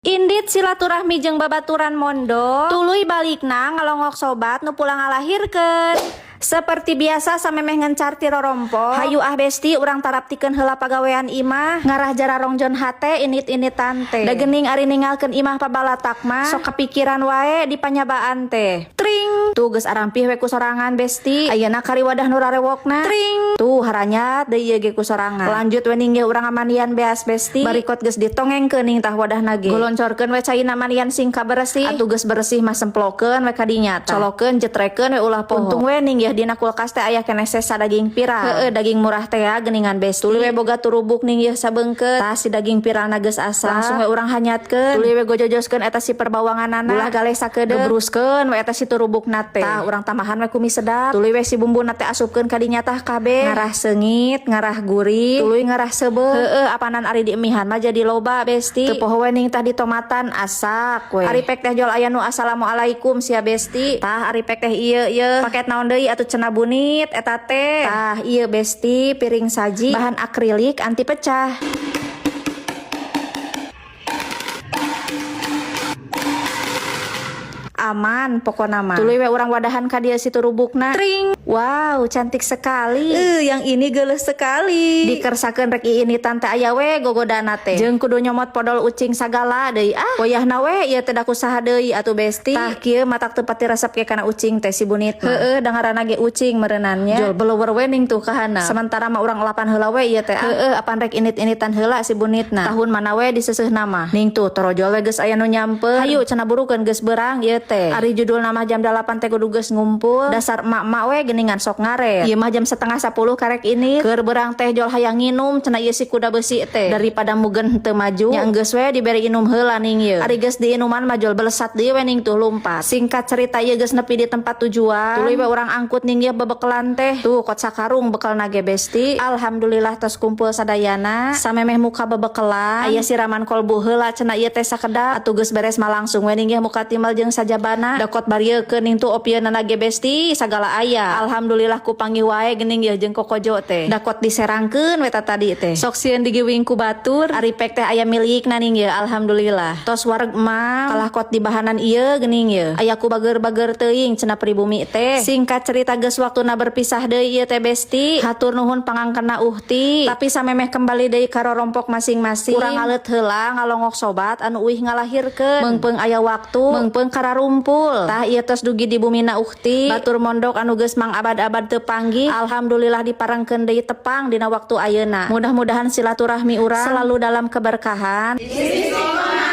Indit silaturahmi jeung babaturan mondok, tuluy balikna ngalongok sobat nu pulang ngalahirkeun. Seperti biasa, samemeh ngencar ti rorompok, hayu ah, besti, urang taraptikeun heula pagawean imah. Ngarah jararongjon hate indit-inditan teh. Da geuning ari ninggalkeun imah pabalatak mah sok kepikiran wae di panyabaan teh. Tring, tuh geus arampih we ku sorangan, besti. Ayeuna kari wadah nu rarewokna. Tring, tuh haranyat deui ieu ge ku sorangan. Lanjut we ning ge urang ngamandian beas, besti. Barikot geus ditongengkeun ning tah wadahna ge. Goloncorkeun we caina mandian sing kaberesih. Atuh geus beresih mah semplokeun we kadinya tah. Colokeun, jetrekeun we, ulah poho. Untung we ning yeuh dina kulkas teh aya keneh sesa daging viral. Heeh, daging murah teh ya geuningan, besti. Tuluy we boga turubuk ning yeuh sabeungkeut. Tah, si daging viralna geus asak. Langsung we urang hanyatkeun. Tuluy we gojojoskeun eta si perbawanganana. Ulah galeh sakedeung. Gebruskeun we eta si turubukna teh. Tah, urang tambahan we ku mie sedap. Tuluy we si bumbuna teh asupkeun kadinya tah kabeh. Ngarah seungit, ngarah gurih, tuluy ngarah seubeuh. Heeh, apanan ari diemihan mah jadi loba, besti. Teu poho we ning tah di tomatan asak we. Ari pek teh jol aya nu assalamualaikum sia, besti. Tah, ari pek teh ieu ieu paket naon deui atuh cenah bunit eta teh. Tah, ieu, besti, piring saji bahan akrilik anti pecah. Aman pokona mah. Tuluy we urang wadahan ka dieu si turubukna. Tring. Wow, cantik sekali. Yang ini geuleuh sekali. Dikersakeun rek iinitan teh aya we gogodana teh. Jeung kudu nyomot podol ucing sagala deui ah. Wayahna we ieu teh da ku saha deui atuh, besti. Tah, kieu matak teu pati resep ge kana ucing teh si bunit mah. Heeh, da ngaranna ge ucing meureunan nya. Jol beleuwer we ning tuh kahana. Sementara mah urang lapan heula we ieu teh. Heeh, apan rek indit-inditan heula si bunitna. Tahun mana we diseuseuna mah. Ning tuh torojol we geus aya nu nyamper. Hayu cenah, burukeun, geus beurang ieu teh. Ari judul nama jam 8 teh kudu geus ngumpul. Dasar emak-emak we geuningan sok ngaret. Ieu mah jam 9.30 karek ini. Keur beurang teh jol hayang nginum cenah ieu si kuda besi teh. Daripada mugen teu maju, nya geus we diberi inum heula ning ieu. Ari geus diinuman mah jol belesat deui we ning tuh lumpat. Singkat cerita, ieu geus nepi di tempat tujuan. Tuluy we urang angkut ning ieu bebekelan teh. Tuh kot sakarung bekelna ge, besti. Alhamdulillah tos kumpul sadayana. Samemeh muka bebekelan, aya siraman kolbu heula cenah ieu teh sakedap. Atuh geus beres mah langsung we ning ieu muka timal jeung sajabana. Dakot bariekeun ning tuh opieunana ge, besti, sagala aya. Alhamdulillah ku panggih wae geuning ieu jeung kokojo teh. Dakot diserangkeun we ta tadi teh. Sok sieun digiwing ku batur. Ari pek teh aya milikna ning ieu, alhamdulillah. Tos wareg mah kalah kot di bahanan ieu geuning ieu. Aya ku bager-bager teuing cenah pribumi teh. Singkat cerita, geus waktuna berpisah deui ieu teh, besti. Hatur nuhun pangangkena uhti. Tapi samemeh kembali deui ka rorompok masing-masing, urang ngaleut heula ngalongok sobat anu uih ngalahirkeun. Meungpeung aya waktu, meungpeung kararumpul. Tah, ieu tos dugi di bumina uhti. Batur mondok anu geus mang abad-abad teu panggih. Alhamdulillah diparengkeun deui tepang dina waktu ayeuna. Mudah-mudahan silaturahmi urang selalu dalam keberkahan. Istiqomah.